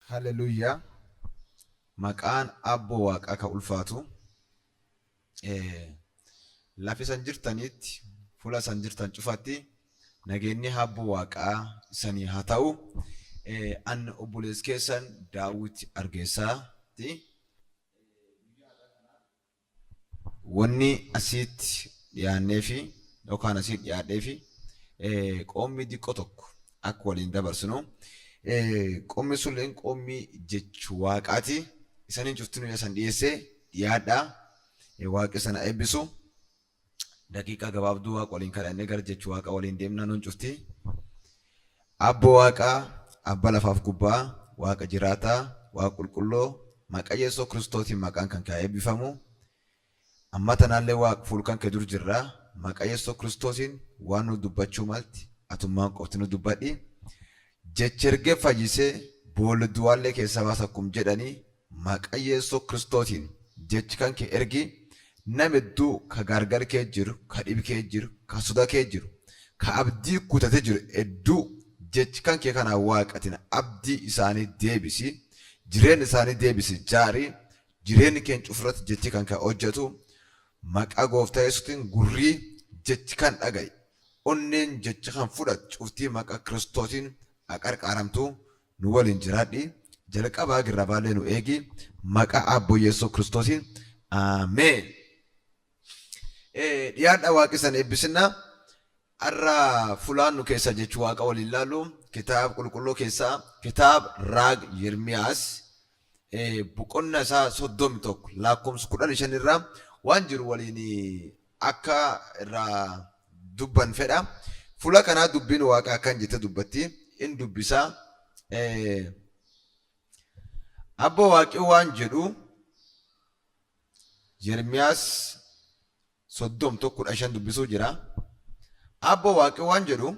Haleluuyaa. Maqaan Aabboo Waaqaa ka ulfaatu. Lafa isan jirtanitti, fuula isan jirtan cufatti nageenyi Aabboo Waaqaa isanii haa ta'u. An obboleessi keessan Daawit Argeessaati. Wanni asitti dhiyaanneefi yookaan asitti dhiyaadheefi qoommii xiqqoo tokko akka waliin dabarsinu. Qoommi sunilleen qoommii jechu Waaqaati. Isaniin cuftinuu isan dhiyeessee dhiyaadhaa. Waaqi sana eebbisu. Daqiiqaa gabaabduu Waaqa waliin kadhannee gara jechu Waaqa waliin deemnaa nuun cufti. Abboo Waaqaa, Abba lafaaf gubbaa, Waaqa jiraataa, Waaqa qulqulloo, maqaa Yesuus Kiristootiin maqaan kan kee haa eebbifamu. Amma tanaallee Waaqa fuul kan kee dur jirra. Maqaa Yesuus Kiristoosiin waan nu dubbachuu malti atummaan qofti nu dubbadhi. Jecha ergee fayyisee boolla du'aallee keessaa baasa akkum jedhanii maqaa Yesuus Kiristootiin jechi kan kee ergi nam hedduu ka gaargar kee jiru, ka dhib kee jiru, ka soda kee jiru, ka abdii kutate jiru hedduu jechi kan kee kanaa Waaqatiin abdii isaanii deebisi, jireenya isaanii deebisi jaari, jireenyi keenya cufurratti jechi kan kee hojjetu maqaa gooftaa Yesuutiin gurrii jechi kan dhaga'i. Onneen jecha kan fudhatu cuftii maqaa Kiristootiin aqarqaaramtu nu waliin jiraadhi. Jalqabaa girrabaallee nu eegi. Maqaa Aabboo Yesuus Kiristoosiin. Ameen. Dhiyaadha Waaqi san eebbisinna. Har'a fulaan nu keessa jechuu Waaqa waliin laallu kitaaba qulqulluu keessaa kitaaba Raag Yermiyaas boqonnaa isaa 31 lakkoofsa 15 irraa waan jiru waliin akka irraa dubban fedha. Fuula kanaa dubbiin Waaqa akkan jette dubbatti in dubbisaa. Abboo Waaqi waan jedhu Yermiyaas 31:15 dubbisuu jira. Abboo Waaqi waan jedhu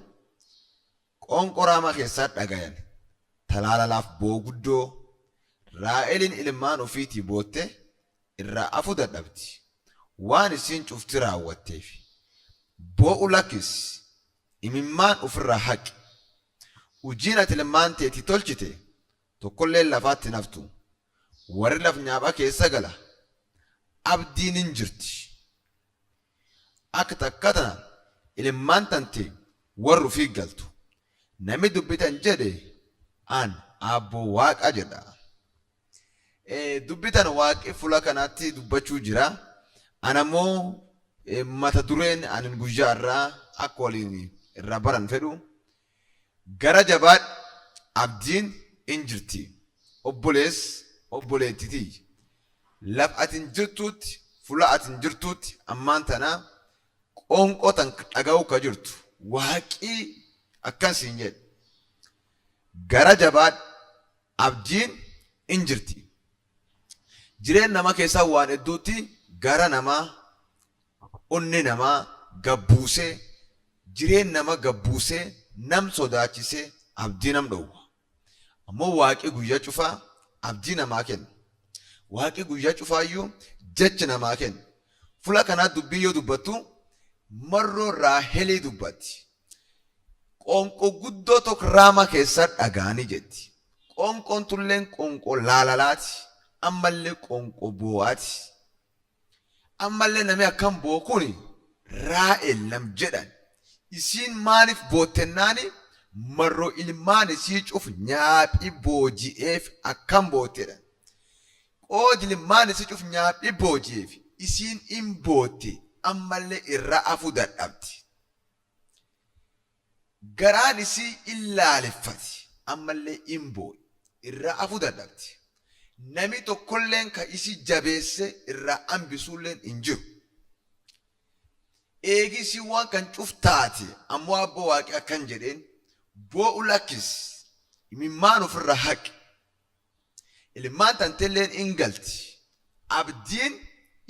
qoonqoo Raamaa keessaa dhagayan talaalalaaf booguddoo Raa'eliin ilmaan ofiitii bootte irraa afuu dadhabdi. Waan isiin cufti raawwatteef. Boo'u lakkisi, imimmaan ufirraa haqi. Hujiin ati ilmaan teetii tolchite tokkolleen lafaatti hin haftu. Warri laf nyaaphaa keessa gala. Abdiin hin jirti. Akka takka tana ilmaan tante warra ufii galtu. Nami dubbitan jedhe an Aabboo Waaqa jedha. Dubbitan Waaqi fuula kanatti dubbachuu jira. An ammoo mata dureen anin guyyaa irraa akka waliin irraa baran fedhu gara jabaadh abdiin in jirti. Obbolees obboleetti tiyya. Laf atin jirtuutti fuula atin jirtuutti ammaan tana qoonqoo tan dhaga'uu ka jirtu Waaqii akkan siin jedhe. Gara jabaadh abdiin in jirti. Jireenya nama keessaa waan hedduutti gara namaa onni namaa gabbuusee jireenya nama gabbuusee nam sodaachisee abdii nam dhowwa. Ammoo Waaqi guyyaa cufaa abdii namaa kenna. Waaqi guyyaa cufaayyuu jecha namaa kenna. Fuula kanaa dubbii yoo dubbattu marroo Raahelii dubbatti. Qoonqoo guddoo tokko Raamaa keessaa dhaga'anii jetti. Qoonqoon tulleen qoonqoo laalalaati. Ammallee qoonqoo boo'aati. Ammallee namni akkam boo'u kun Raa'el nam jedhan. Isiin maaliif boottennaani marroo ilmaan isii cuf nyaaphi booji'eef akkam boottedha. Qoodi ilmaan isii cuf nyaaphi booji'eef isiin in bootte ammallee irra afuu dadhabdi. Garaan isii in laaleffati ammallee in boo'i irraa afuu dadhabdi. Nami tokkolleen ka isii jabeesse irraa hambisuulleen hin jiru. Eegi isiin waan kan cuf taate ammoo Aabboo Waaqi akkan jedheen boo'u lakkis imimmaan ufirra haqi. Ilmaan tantelleen in galti abdiin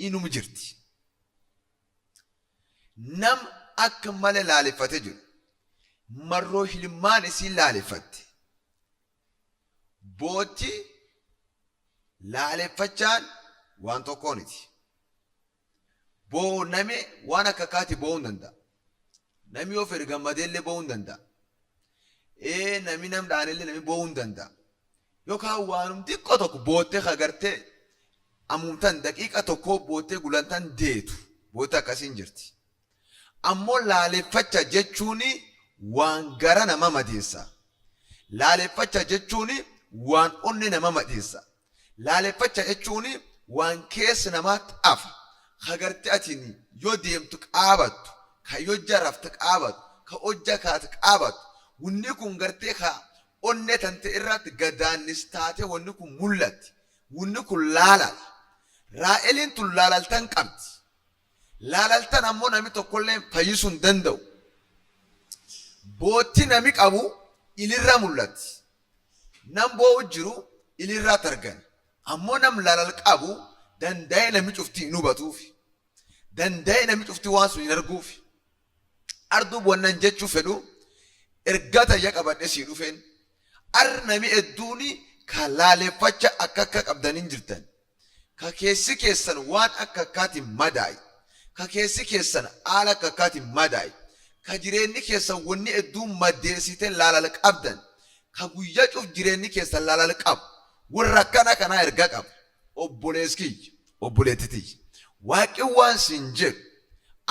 inum jirti. Nam akka malee laaleffatee jiru. Marroo hilmaan isii laaleffatte. Bootti laaleffachaan waan tokkooniti. Boo nami waan akka akkaati boo'uu hin danda'a. Nami yoo fedhe gammadeellee boo'uu hin danda'a. Ee nami nam dhaanellee nami boo'uu hin danda'a. Yookaan waanum xiqqoo tokko boottee kagartee amuumtan daqiiqa tokko boottee gulantan deetu boottee akkasiin jirti. Ammoo laaleffacha jechuun waan gara nama madeessa. Laaleffacha jechuun waan onnee nama madeessa. Laaleffacha jechuun waan keessa namaatti hafa. Kagartee atiin yoo deemtu qaabattu, ka yoo jaraftu qaabattu, ka hojja kaatu qaabattu. Wanni kun gartee ka onnee tante irratti gadaannis taate wanni kun mul'atti. Wanni kun laalala. Raa'eliin tun laalaltan qabdi. Laalaltan ammoo namni tokkollee fayyisuu hin danda'u. Bootti nami qabu ilirra mul'atti. Nam boo'u jiru ilirraa targan. Ammoo nam laalal qabu danda'ee namni cuftii hin hubatuufi. Danda'ee namni cuftii waan sun hin arguufi. Arduu wannan jechuu fedhu ergaa tayya qabadhe sii dhufeen. Arri nami hedduuni ka laaleffacha akka akka qabdaniin jirtan. Ka keessi keessan waan akka akkaatiin madaa'i. Ka keessi keessan haala akka akkaatiin madaa'i. Ka jireenyi keessan wanni hedduun madeessite laalal qabdan. Ka guyyaa cuf jireenyi keessan laalal qabu. Warra akkana kanaa erga qaba. Obboleessi kiyya, obboleetti tiyya. Waaqni waan siin jedhu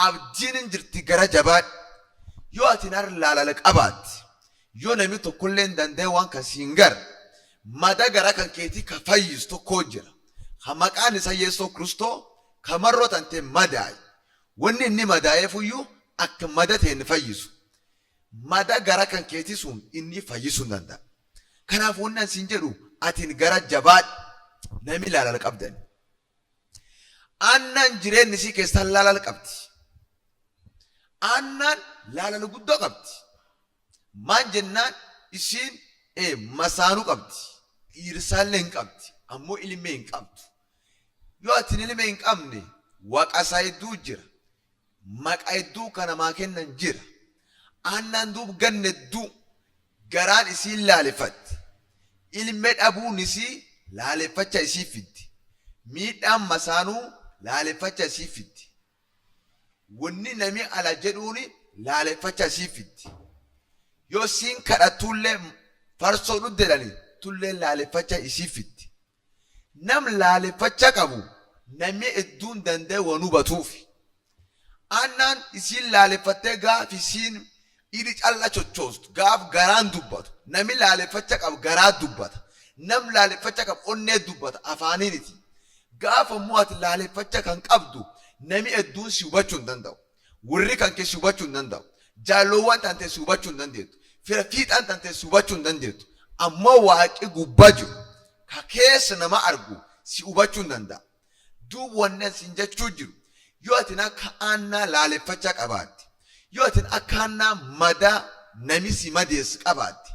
abdiin hin jirti gara jabaadhu. Yoo ati har laalala qabaatte, yoo namni tokkollee hin danda'e waan kan siin gara, mada gara kan keetii ka fayyisu tokko jira. Ka maqaan isaa Yesuus Kiristoo ka marroo tantee madaaye. Wanni inni madaa'eefuyyuu akka mada ta'e inni fayyisu. Mada gara kan keetii sun inni fayyisuu hin danda'a. Kanaaf wanni ani siin jedhu atiin gara jabaadhu namni laalala qabdan. Aannan jireenyi isii keessaa laalala qabdi. Aannan laalala guddoo qabdi. Maan jennaan isiin masaanuu qabdi. Dhiirsaallee hin qabdi. Ammoo ilmee hin qabdu. Yoo atiin ilmee hin qabne waaqa hedduu jira. Maqa hedduu kan namaa kennan jira. Aannan duub ganna hedduu garaan isiin laaleffatti. Ilmee dhabuun isii laaleffacha isii fiddi. Miidhaan masaanuu laaleffacha isii fiddi. Wanni nami ala jedhuuni laaleffacha isii fiddi. Yoo isiin kadhattullee farsoo dhuddeedhani tullee laaleffacha isii fiddi. Nam laaleffacha qabu namni hedduun danda'e waan hubatuufi. Aannan isiin laaleffattee gaaf isiin iri calla chochoostu gaaf garaan dubbatu nami laaleffacha qabu garaa dubbata. Nam laaleffacha qabu onnee dubbata afaaniiniti. Gaafa immoo ati laaleffacha kan qabdu nami hedduun si hubachuu hin danda'u. Warri kan kee si hubachuu hin danda'u. Jaalloowwan tantee si hubachuu hin dandeettu. Fira fiixaan tantee si hubachuu hin dandeettu. Ammoo waaqi gubbaa jiru ka keessa nama argu si hubachuu hin danda'a. Duub wannan sin jechuu jiru yoo atin akka aannaa laaleffacha qabaatte, yoo atin akka aannaa madaa nami si madeessu qabaatte,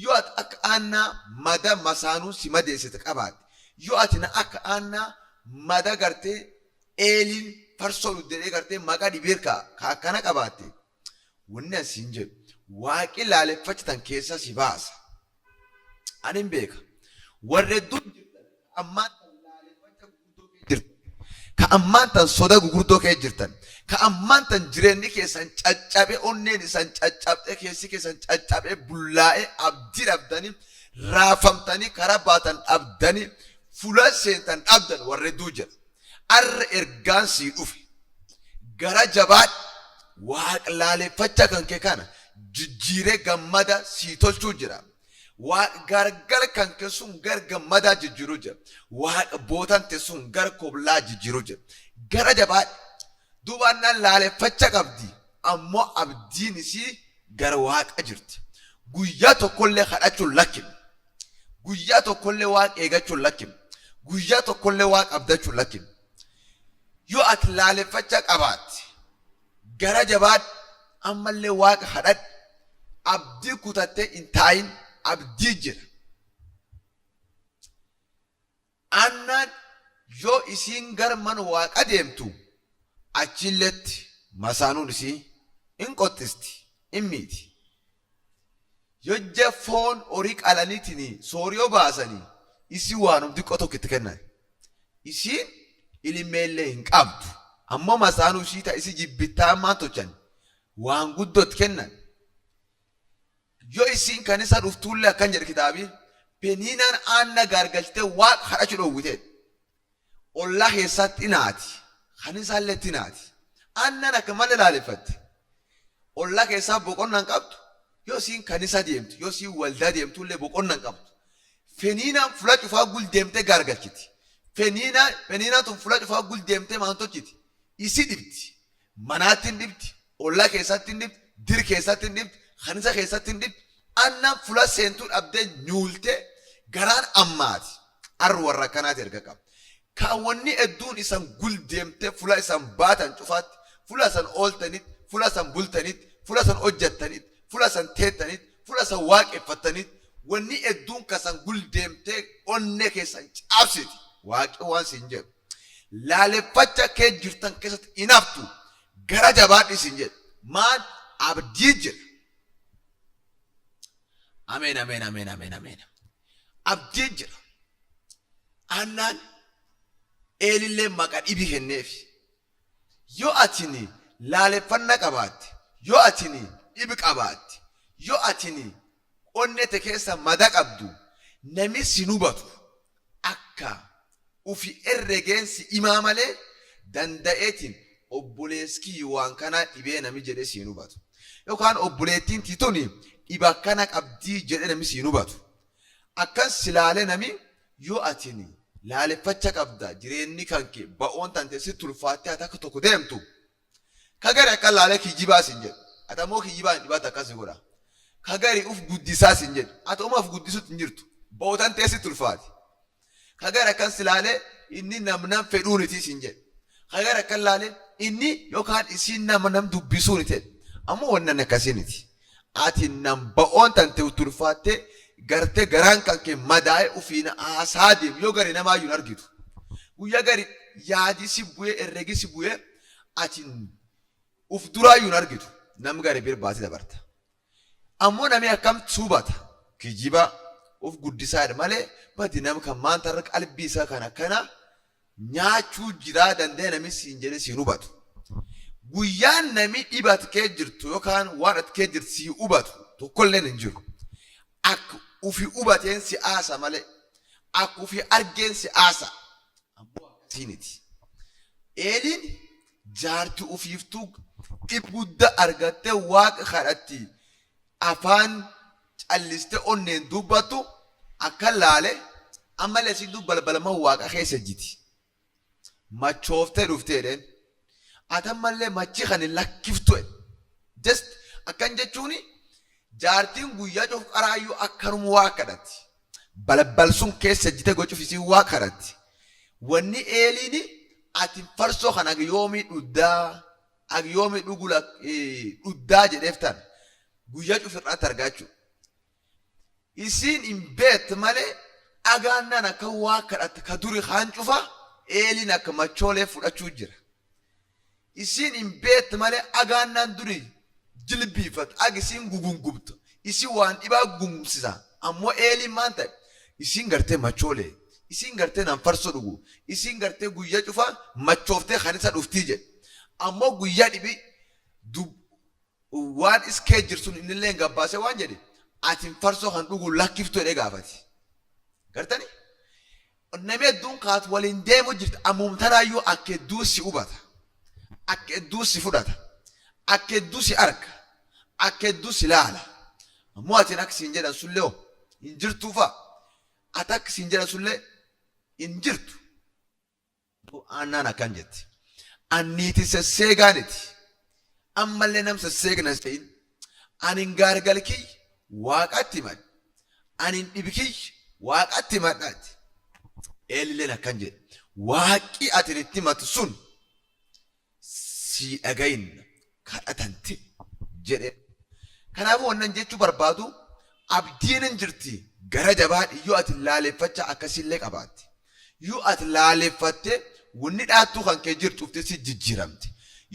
yoo ati akka aannaa mada masaanuu si madeessite qabaatte, yoo atin akka aannaa mada gartee eeliin farsoo dhugdee gartee maqa dhibeer ka akkana qabaatte, wanni ani siin jedhu waaqi laaleffacha tan keessa si baasa. Ani hin beeka. Warri hedduun jirtan ammaan tan laaleffacha gurguddoo kee jirtan. Ka ammaan tan soda gurguddoo kee jirtan. Ka ammaan tan jireenyi keessan caccabe onneen isan caccabxee keessi keessan caccabe bullaa'ee abdii dhabdanii raafamtanii karaa baatan dhabdanii fuula seentan dhabdan warri hedduu jira. Arra ergaan sii dhufe. Gara jabaadhu waaqa laaleffacha kan kee kana jijjiiree gammada sii tolchuu jira. Waaqa gargala kan kee sun gar gammadaa jijjiiruu jira. Waaqa bootan te sun gar koblaa jijjiiruu jira. Gara jabaadhu. Duubannaan laaleffacha qabdi. Ammoo abdiin isii gara waaqa jirti. Guyyaa tokkollee kadhachuun lakkifne. Guyyaa tokkollee waaqa eegachuun lakkifne. Guyyaa tokkollee waaqa abdachuun lakkifne. Yoo ati laaleffacha qabaatte gara jabaadhu ammallee waaqa kadhadhu abdii kutattee hin taa'in abdii jira. Annaan yoo isiin gara mana waaqa deemtu achilletti masaanuun isii hin qoxxisti hin miiti. Yojja foon horii qalaniitiin sooriyoo baasanii isii waanum xiqqoo tokko itti kennan. Isiin ilmeellee hin qabdu. Ammoo masaanuu ishii ta isii jibbittaa ammaan tolchan waan guddoo itti kennan. Yoo isiin kanisa dhuftuullee akkan jedhe kitaabii Peniinaan Aanna gaargalchitee Waaqa kadhachuu dhoowwite. Ollaa keessatti naati. Kanisaallee itti naati. Aannan akka malee laaleffatti. Ollaa keessaa boqonnaa hin qabdu. Yoo isiin kanisa deemtu, yoo isiin waldaa deemtu illee boqonnaa hin qabdu. Feniinaan fula cufaa gul deemtee gaargalchiti. Feniinaan tun fula cufaa gul deemtee maan tolchiti? Isi dhibdi. Manaatti hin dhibdi, ollaa keessatti hin dhibdi, dir keessatti hin dhibdi, kanisa keessatti hin dhibdi. Aannan fula seentuu dhabdee nyuultee garaan ammaati. Arru warra akkanaati erga qaba. Kaawwanni hedduun isan gul deemtee fula isan baatan cufaatti, fula isan ooltanitti, fula isan bultanitti, fula isan hojjattanitti, fula isan teettanitti, fula isan waaqeffattanitti, wanni hedduun kasan gul deemtee onnee keessan cabsiti. Waaqi waan siin jedhu. Laaleffacha kee jirtan keessatti hin haftu. Gara jabaadhi siin jedhu. Maal abdii jira. Ameen, ameen, ameen, ameen, ameen. Abdii jira. Annaan Eelillee maqa dhibi kenneefi. Yoo atini laaleffanna qabaatte, yoo atini dhibi qabaatte, yoo atini onnee te keessa mada qabdu, nami sin hubatu akka ufi herregeen si himaa malee danda'eetiin obboleessi kiyyi waan kanaa dhibee nami jedhee si hin hubatu. Yookaan obboleettiin tii tuni dhiba akkana qabdii jedhee nami si hin hubatu. Akkan si laalee nami yoo atini laaleffacha qabda jireenni kanke ba'oon tante sitti ulfaattee ati akka tokko deemtu. Ka gari akkan laalee kijibaa sin jedhu. Ati ammoo kijibaa hin dhibaatti akkas si godha. Ka gari uf guddisaa sin jedhu. Ati uma uf guddisutti hin jirtu. Ba'oo tantee sitti ulfaati. Ka gari akkan si laalee inni nam nam fedhuuniti sin jedhu. Ka gari akkan laalee inni yookaan isiin nama nam dubbisuuniti jedhu. Ammoo wanni ani akkasiiniti. Ati nam ba'oon tante utti ulfaattee gartee garaan kan kee madaa'e ufiin haasaa deemu yoo gari namaayyuu hin argitu. Guyyaa gari yaadi si bu'ee herregi si bu'ee ati uf duraayyuu hin argitu. Nam gari bir baatee dabarta. Ammoo nami akkam hubata? Kijiba uf guddisaa jedha malee badi nam kan maanta irra qalbii isaa kan akkana nyaachuu jiraa danda'e nami siin jedhe siin hubatu. Guyyaan nami dhiba ati kee jirtu yookaan waan ati kee jirtu sii hubatu tokkolleen hin jiru. Akka ufi hubateen si aasa malee akka ufi argeen si aasa. Ammoo akkasiiniti. Eeliin jaarti ufiiftuu dhib guddaa argattee Waaqa kadhatti afaan calliste onneen dubbattu akka laale ammallee isiin dub balbalama Waaqa keessa jiti. Machooftee dhuftee jedheen. Ati ammallee machi kan hin lakkiftu jedhe. Just akkan jechuuni jaartiin guyyaa cuf qaraayyuu akkanuma waa kadhatti. Balbal sun keessa jite gochuuf isiin waa kadhatti. Wanni Eeliini ati farsoo kan ag yoomii dhuddaa ag yoomii dhugu dhuddaa jedheef tan guyyaa cuf irraatti argaa jechuudha. Isiin hin beektu malee agaannaan akka waa kadhatte ka duri kaan cufa Eeliin akka machoolee fudhachuu jira. Isiin hin beektu malee agaannaan duri jilbiifatu ag isiin gugungubtu isiin waan dhibaa gugungumsisa. Ammoo Eeliin maan ta'e isiin gartee machoolee isiin gartee nan farsoo dhugu isiin gartee guyyaa cufa machooftee kan isa dhuftii jedhe. Ammoo guyyaa dhibii waan iskee jirtu sun innillee gabbaasee waan jedhe ati farsoo kan dhugu lakkiftu jedhee gaafate. Gartani? Namni hedduun kaatu waliin deemu jirti ammumtanaayyuu akka hedduu si hubata. Akka hedduu si fudhata. Akka hedduu si arga. Akka hedduu si laala. Ammoo atiin akka siin jedhan sullee hoo hin jirtuu fa'a. Ati akka siin jedhan sullee hin jirtu. Annaan akkan jetti. Anniiti sesseegaaniti. Ammallee nam sesseegna se'in. Anin gaargal kiyya Waaqatti himadha. Anin dhibi kiyya Waaqatti himadhaati. Eelilleen akkan jedhe. Waaqi atin itti himatu sun sii dhagayin kadhatante jedhe. Kanaafuu wannan jechuu barbaadu abdiin hin jirti gara jabaadhi yoo ati laaleffacha akkasiillee qabaatte. Yoo ati laaleffatte wanni dhaattuu kan kee jirtu ufti si jijjiiramte.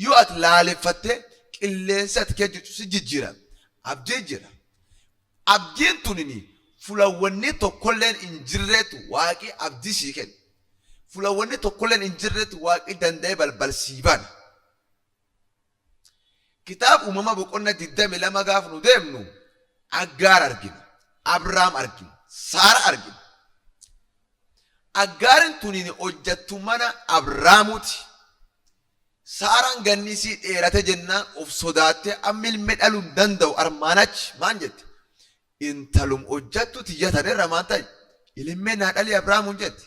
Yoo ati laaleffatte qilleensi ati kee jirtu si jijjiirame. Abdii jira. Abdiin tunini fulawwanni tokkolleen hin jirreetu Waaqi abdii sii kenne. Fulawwanni tokkolleen hin jirreetu Waaqi danda'ee balbal sii bana. Kitaaba Uumama boqonna 22 gaaf nu deemnu Aggaar argina, Abrahaam argina, Saara argina. Aggaarin tuniin hojjattu mana Abraamuuti. Saaraan ganni isii dheerate jennaan of sodaattee amma ilme dhaluu hin danda'u armaan achi maan jette? Intalum hojjattu tiyya tanerra maan ta'i? Ilmee naa dhali Abraamuun jette.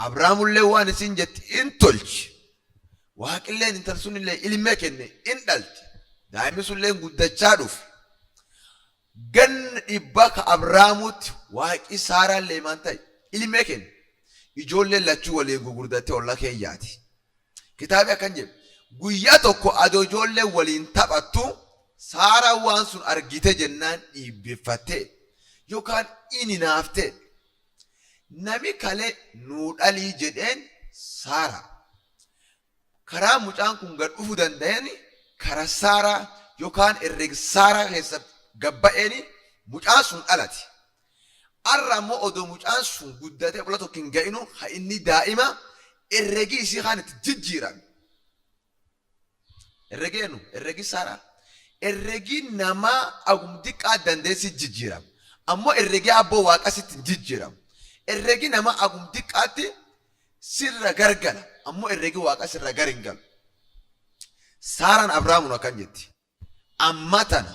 Abraamullee waan isiin jette in tolche. Waaqilleen intal sunillee ilmee kenne in dhalte. Daa'imni sunilleen guddachaa dhufe. Ganna dhibba ka Abraamuutti Waaqi Saaraallee maan ta'e? Ilmee kenne. Ijoolleen lachuu waliin gugurdattee olla keeyyaati. Kitaabi akkan jedhu. Guyyaa tokko adoo ijoolleen waliin taphattu Saaraan waan sun argite jennaan dhiibbeffattee yookaan in hinaaftee. Nami kale nuu dhalii jedheen Saaraa. Karaa mucaan kun gad dhufu danda'een kara Saaraa yookaan herreg Saaraa keessa gabba'een mucaan sun dhalate. Arra ammoo odoo mucaan sun guddatee fuula tokko hin ga'inu ha inni daa'ima herregi isii kaan itti jijjiirame. Herregi eenyu? Herregi Saaraa. Herregi namaa agum diqqaa dandeessi jijjiirama. Ammoo herregi abboo waaqa sitti hin jijjiiramu. Herregi namaa agum diqqaatti sirra gargala. Ammoo herregi waaqa sirra gar hin galu. Saaraan Abraamuun akkan jetti. Amma tana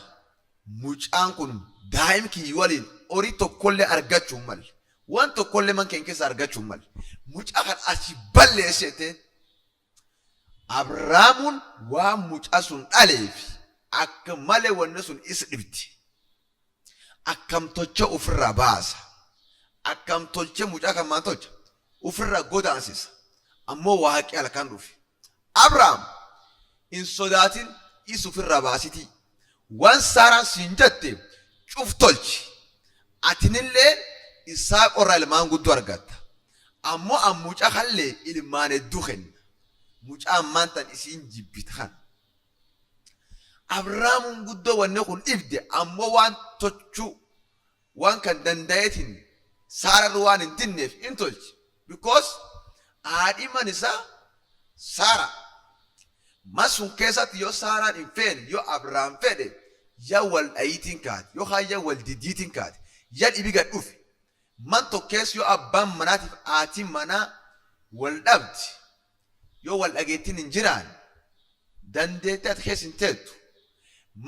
mucaan kun daa'im kiyyi waliin horii tokkollee argachuu hin malle. Waan tokkollee man keen keessa argachuu hin malle. Mucaa kan asii balleessi jetteen Abraamuun waan mucaa sun dhaleef akka malee wanni sun is dhibdi. Akkam tolche ofirraa baasa. Akkam tolche mucaa kan maan tolcha? Ofirraa godaansisa. Ammoo waaqi halkan dhufe. Abrahaam hin sodaatin is ofirraa baasitii. Waan Saaraan siin jette cuf tolchi. Atinillee Isaaqorraa ilmaan guddoo argatta. Ammoo an mucaa kallee ilmaan hedduu kenna. Mucaa ammaan tan isiin jibbit kana. Abraamuun guddoo wanni kun dhibde ammoo waan tochuu waan kan danda'eetiin Saararra waan hin dinneef in tolche. Because haadhiman isaa Saara. Man sun keessatti yoo Saaraan hin feene yoo Abrahaam fedhe ya wal dhayiitiin kaate yookaan ya wal didiitiin kaate ya dhibi gad dhufe. Man tokko keessa yoo abbaan manaatiif haatiin manaa wal dhabdi yoo wal dhageettiin hin jiraanne dandeettee ati keessa hin teettu.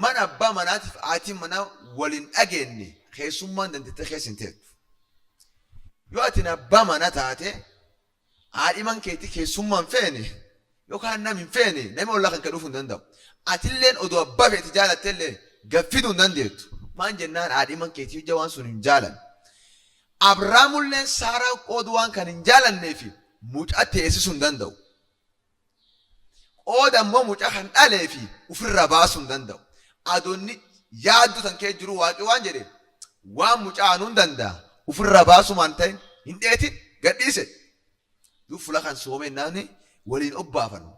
Man abbaa manaatiif haatiin manaa wal hin dhageenne keessummaan dandeettee keessa hin teettu. Yoo atin abbaa mana taate haadhiman keetii keessummaa hin feene yookaan nam hin feene namni ollaa kan kee dhufuu hin danda'u. Atilleen odoo abbaa feeti jaalattellee gaffiduu hin dandeettu. Maan jennaan haadhiman keetii hojja waan sun hin jaalanne. Abrahaamulleen Saaraan qoodu waan kan hin jaalanneef mucaa teessisuu hin danda'u. Qooda ammoo mucaa kan dhalee fi ofirraa baasuu hin danda'u. Adoonni yaaddu tan kee jiru waaqi waan jedhe waan mucaa anuu hin danda'a ofirraa baasuu maan ta'in hin dheetin gadhiise. Dub fula kan soome naani waliin obbaafannu.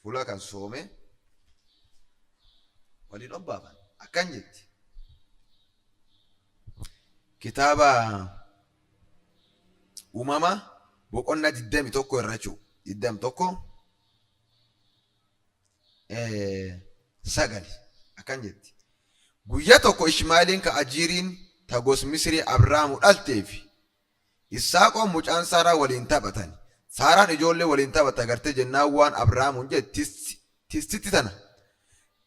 Fula kan soome waliin obbaafan akkan jetti. Kitaaba uumama boqonnaa 21 irra jechuudha. 21 9 akkan jetti. Guyyaa tokko Ishmaa'eeliin ka Ajiiriin ta gos Misrii Abrahaamu dhalteefi Issaaqoon mucaan Saaraa waliin taphatan. Saaraan ijoollee waliin taphatte agartee jennaan waan Abrahaamuun jette tissitti tana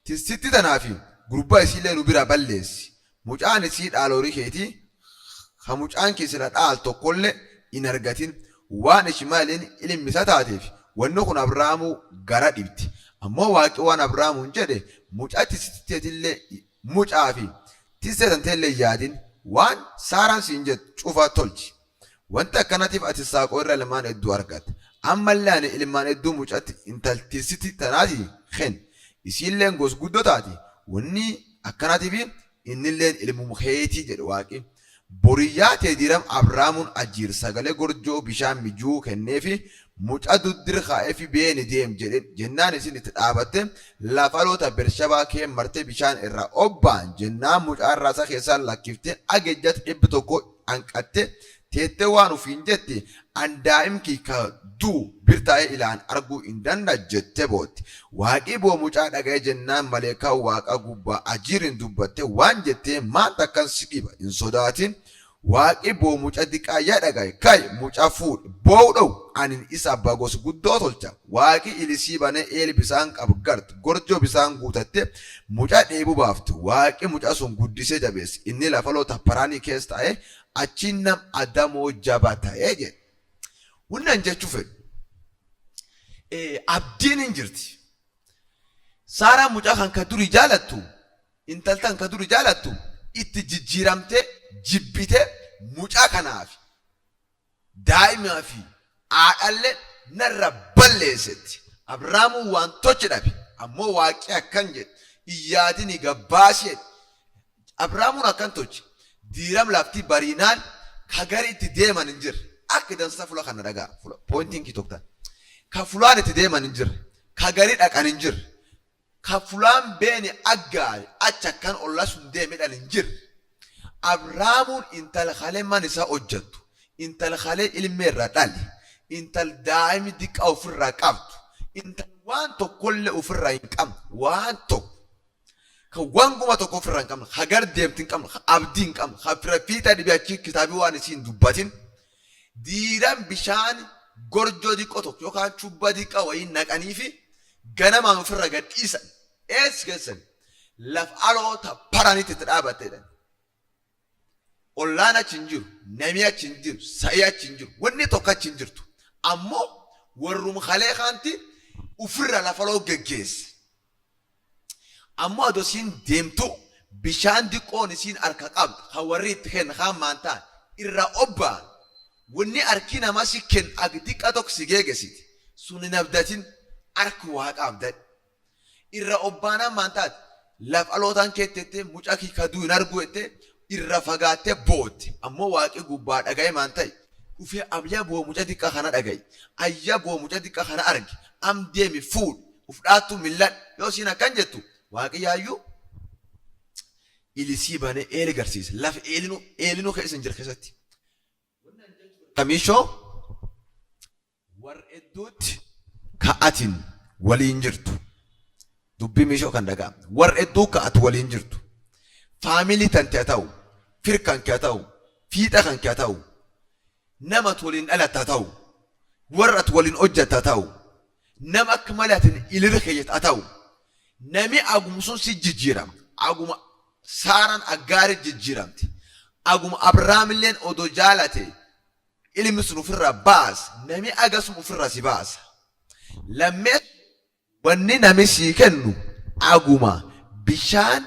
tissitti tanaa fi gurbaa isiillee nu biraa balleessi. Mucaan isii dhaala horii keetii ka mucaan kee sila dhaal tokkollee hin argatin. Waan Ishmaa'eeliin ilmi isa taateef wanni kun Abrahaamuu gara dhibdi. Ammoo Waaqi waan Abrahaamuun jedhe mucaa tissitti teetillee mucaa fi tissee tanteellee hin yaadin waan Saaraan siin jettu cufa tolchi. Wanti akkanatiif ati Saaqoo irra ilmaan hedduu argatta. Ammallee ani ilmaan hedduu mucatti intal tissiti tanaati ken. Isiilleen gos guddoo taati. Wanni akkanatiif innilleen ilmum keetii jedhe Waaqi. Boriyyaa tee diram Abraamuun ajiir sagalee gorjoo bishaan mijuu kenneefi muca duddir kaa'eefi beeni deem jedheen. Jennaan isin itti dhaabatte lafa loota Bershabaa kee marte bishaan irraa obbaan. Jennaan mucaa raasa keessaa lakkiftee agejjat 100 hanqatte. Teettee waan ufiin jette, an daa'im kiyya ka du'u bir taa'ee ilaan arguu hin danda'a jette bootte. Waaqii boo mucaa dhaga'e jennaan maleekaan Waaqaa gubbaa Ajiiriin dubbatte waan jettee, maanta akkan si dhiba hin sodaatin. Waaqi boo muca diqaa ya dhagaye, kai, muca fuud'i, boowu d'owu, anin isa abba gosa guddoo tolcha. Waaqi ili sii bane eeli bisaan qabu garte, gorjo bisaan guutatte, muca d'eebu baafte. Waaqi muca sun guddise jabeese, inni lafa loo ta Parani keesa tae, achiin nam adamoo jaba tae jed'e. Wonni an jechuu fed'u, abdiin hin jirti. Saaraan mucaa kan ka duri jaalattu, intaltan ka duri jaalattu itti jijjiiramtee jibbite, mucaa kanaaf daa'imaa fi haadhallee narra balleessetti. Abraamuun waan tochi dhabe, ammoo Waaqi akkan jedhe, iyyaadini gabbaasi jedhe. Abraamuun akkan tochi diiram lafti bariinaan ka gari itti deeman hin jirre. Akka dansa fula kana dhagaa, fula pointiin kii tokko, ka fulaan itti deeman hin jirre, ka gari dhaqan hin jirre, ka fulaan beeni aggaari achi akkan olla sun deemedhan hin jirre. Abraamuun intal kalee man isaa hojjattu, intal kalee ilmee irraa dhale, intal daa'imi diqqaa ofirraa qabdu, intal waan tokkollee ofirraa hin qabne, waan tokko ka wanguma tokko ofirraa hin qabne, ka gar deemti hin qabne, ka abdii hin qabne, ka fira fiixa dhibe achi kitaabii waan isii hin dubbatin, diiran bishaan gorjoo diqqoo tokko yookaan chubba diqqa wayii naqanii fi ganamaan ofirra gad dhiisan. Eessa geessan? Laf aloota Paranitti itti dhaabatteedha. Ollaan achi hin jiru, nami achi hin jiru, sa'i achi hin jiru, wanni tokko achi hin jirtu. Ammoo warrum kalee kaanti ofirra lafa loo geggeesse. Ammoo adoo isiin deemtu bishaan diqqoon isiin harka qabdu kan warri itti kenna kaan maan ta'an irra obba'an. Wanni harki namaa si kennu ag diqqa tokko si geegesiti. Sun hin abdatin, harki Waaqa abdadhu. Irra obbaanaan maan taate, lafa alootaan keettette, mucaa kii kaduu hin argu jette irra fagaattee bootte. Ammoo Waaqi gubbaa dhaga'e maan ta'e, dhufee abya boo muca diqqa kana dhaga'i, ayya boo muca diqqa kana argi, am deemi fuudhi, uf dhaattu milladhu. Yoo isiin akkan jettu, Waaqi yaayyuu ilisii banee eeli garsiise. Lafa eelinuu keessa hin jira keessatti. Kamiishoo warra hedduutti ka'atiin waliin jirtu. Dubbii miishoo kan dhagaa. Warra hedduu ka'atu waliin jirtu. Family tante haa ta'u, fir kan kee haa ta'u, fiixa kan kee haa ta'u, nama ati waliin dhalatte haa ta'u, warra ati waliin hojjette haa ta'u, nama akka malee ati ilirra keeyyate haa ta'u, nami aguma sun si jijjiirama. Aguma Saaraan Aggaari jijjiiramte. Aguma Abrahaamilleen odoo jaalate ilmi sun ofirraa baas, nami agasuma ofirraa si baasa. Lammees wanni nami sii kennu aguma bishaan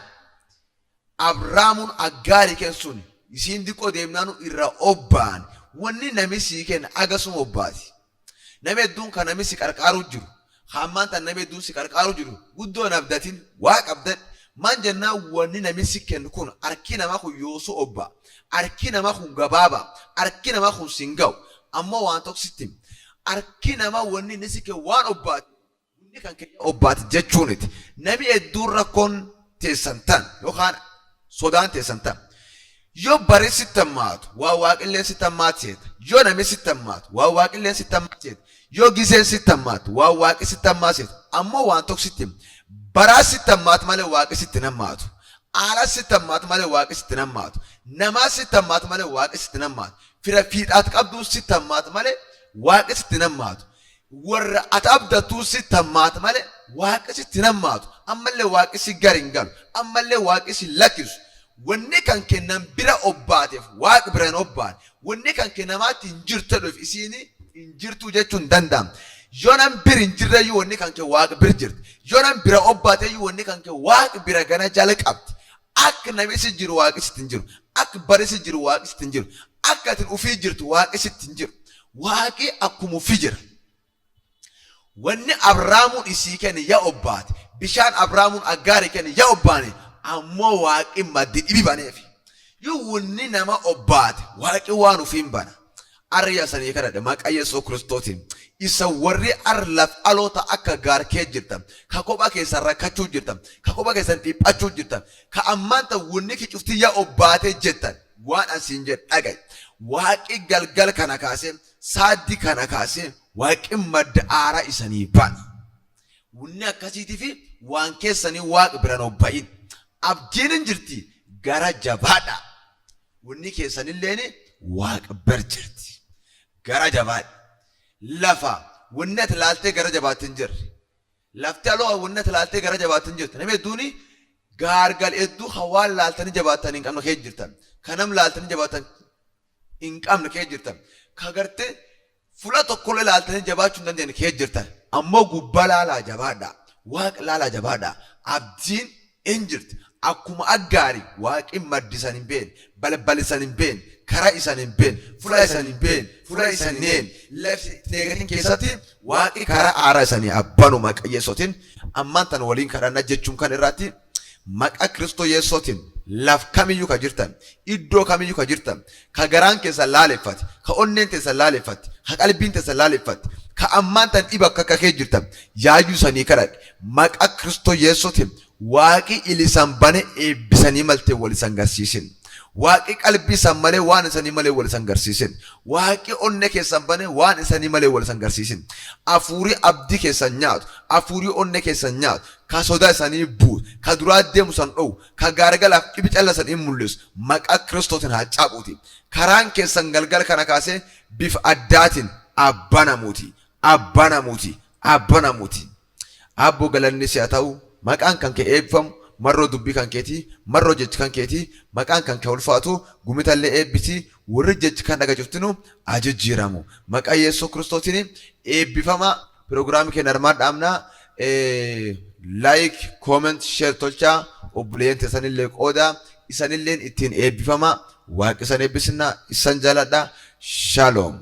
Abraamuun Aggaarii kennu sun isiin diqqoo deemnaanu irra obba'an, wanni nami sii kennu agasuma obbaati. Nami hedduun kan nami si qarqaaruu jiru, ka ammaan tan nami hedduun si qarqaaruu jiru, guddoo hin abdatin, Waaqa abdadhu. Maan jennaan wanni nami si kennu kun, harki namaa kun yoosuu obba'a, harki namaa kun gabaabaa, harki namaa kun sin ga'u. Ammoo waan tokko sitti hima. Harki namaa wanni inni si kennu waan obbaati, wanni kan kee obbaati jechuuniti. Nami hedduun rakkoon teessan tan yookaan sodaan teessan tan. Yoo bari sitti hammaatu, waan Waaqilleen sitti hammaatu seeta. Yoo nami sitti hammaatu, waan Waaqilleen sitti hammaatu seeta. Yoo giseen sitti hammaatu, waan Waaqi sitti hammaatu seeta. Ammoo waan tokko sitti hima. Baraa sitti hammaatu malee Waaqi sitti hin hammaatu. Aalaa sitti hammaatu malee Waaqi sitti hin hammaatu. Namaa sitti hammaatu malee Waaqi sitti hin hammaatu. Fira fiixaat qabduu sitti hammaatu malee Waaqi sitti hin hammaatu. Warra ati abdattuu sitti hammaatu malee Waaqi sitti hin hammaatu. Ammallee Waaqi si gar hin galu. Ammallee Waaqi si lakkisu. Wanni kan kennan bira obbaateef Waaqi bira hin obbaane. Wanni kan kennamaatti hin jirtu jedhuuf isiin hin jirtu jechuun hin danda'amu. Yoo nam bir hin jirreyyuu wanni kan kee Waaqa bir jirti. Yoo nam bira obbaateyyuu wanni kan kee Waaqi bira gana jala qabdi. Akka nami si jiru Waaqi sitti hin jiru. Akka bari si jiru Waaqi sitti hin jiru. Akka atin ufii jirtu Waaqi sitti hin jiru. Waaqi akkuma ufii jira. Wanni Abraamuun isii kenne ya obbaate. Bishaan Abraamuun Aggaari kenne ya obbaane. Ammoo Waaqi maddi dhibi baneefi. Yoo wanni nama obbaate, Waaqi waan ufiin bana. Arra sanii kadhadhe maqaa Yesuus Kiristootiin. Isa warri ar laf aloota akka gaar kee jirtan, ka kophaa keessan rakkachuu jirtan, ka kophaa keessan dhiphachuu jirtan, ka ammaan tan wanni kee cufti ya obbaatee jettan, waan asiin jedhe dhaga'i. Waaqi galgal kana kaasee, saaddi kana kaasee, waaqi madda aaraa isanii bana. Wanni akkasiitii fi waan keessanii waaqa biraan hobba'in. Abdiin hin jirti, gara jabaadha. Wanni keessanilleen waaqa bir jirti. Gara jabaadha. Lafa wanni ati laaltee gara jabaatti hin jirre. Lafti aloo wanni ati laaltee gara jabaatti hin jirtu. Namni hedduun gaargal hedduu hawaan laaltanii jabaattan hin qabne kee jirtan. Kanam laaltanii jabaattan hin qabne kee jirtan. Ka gartee fula tokkollee laaltanii jabaachuu hin dandeenye kee jirtan. Ammoo gubbaa laalaa jabaadha. Waaqa laalaa jabaadha. Abdiin hin jirti. Akkuma aggaarii waaqi maddi isan hin beekne, balbal isan hin beekne, karaa isan hin beekne, fula isan hin beekne, fula isan hin eenne, lafti eegatin keessatti waaqi karaa aaraa isanii abbanu maqaa Yesuutiin. Ammaan tan waliin kadhanna jechuun kan irratti maqaa Kiristoo Yesuutiin, laf kamiyyuu ka jirtan, iddoo kamiyyuu ka jirtan, ka garaan keessan laaleffate, ka onneen teessan laaleffatte, ka qalbiin teessan laaleffatte, ka ammaan tan dhiba akka kee jirtan, yaayyuu sanii kadhadhe maqaa Kiristoo Yesuutiin, waaqi ilisan bane eebbisanii maltee wal isan garsiisin. Waaqi qalbii isan malee waan isanii malee wal isan garsiisin. Waaqi onne keessan bane waan isanii malee wal isan garsiisin. Afuurii abdii keessan nyaatu, afuurii onne keessan nyaatu, ka sodaa isanii buutu, ka duraa deemu san dhowu, ka gaargalaaf dhibi calla san hin mul'isu, maqaa Kiristootiin haa cabuuti. Karaan keessan galgala kana kaasee bifa addaatiin abbanamuuti. Abbanamuuti. Abbanamuuti. Aabboo, galanni si haa ta'u, maqaan kan kee eebbifamu, marroo dubbii kan keetii, marroo jechi kan keetii, maqaan kan kee ulfaatu, gumitallee eebbisi, warri jechi kan dhaga cuftinu ajijjiiramu. Maqaa Yesuus Kiristootiin eebbifama. Piroogiraamii keenya armaan dhaabnaa. Like, comment, share tolchaa, obboleeyyan teessanillee qooda, isanilleen ittiin eebbifama. Waaqi isan eebbisinna, isan jaaladha. Shalom.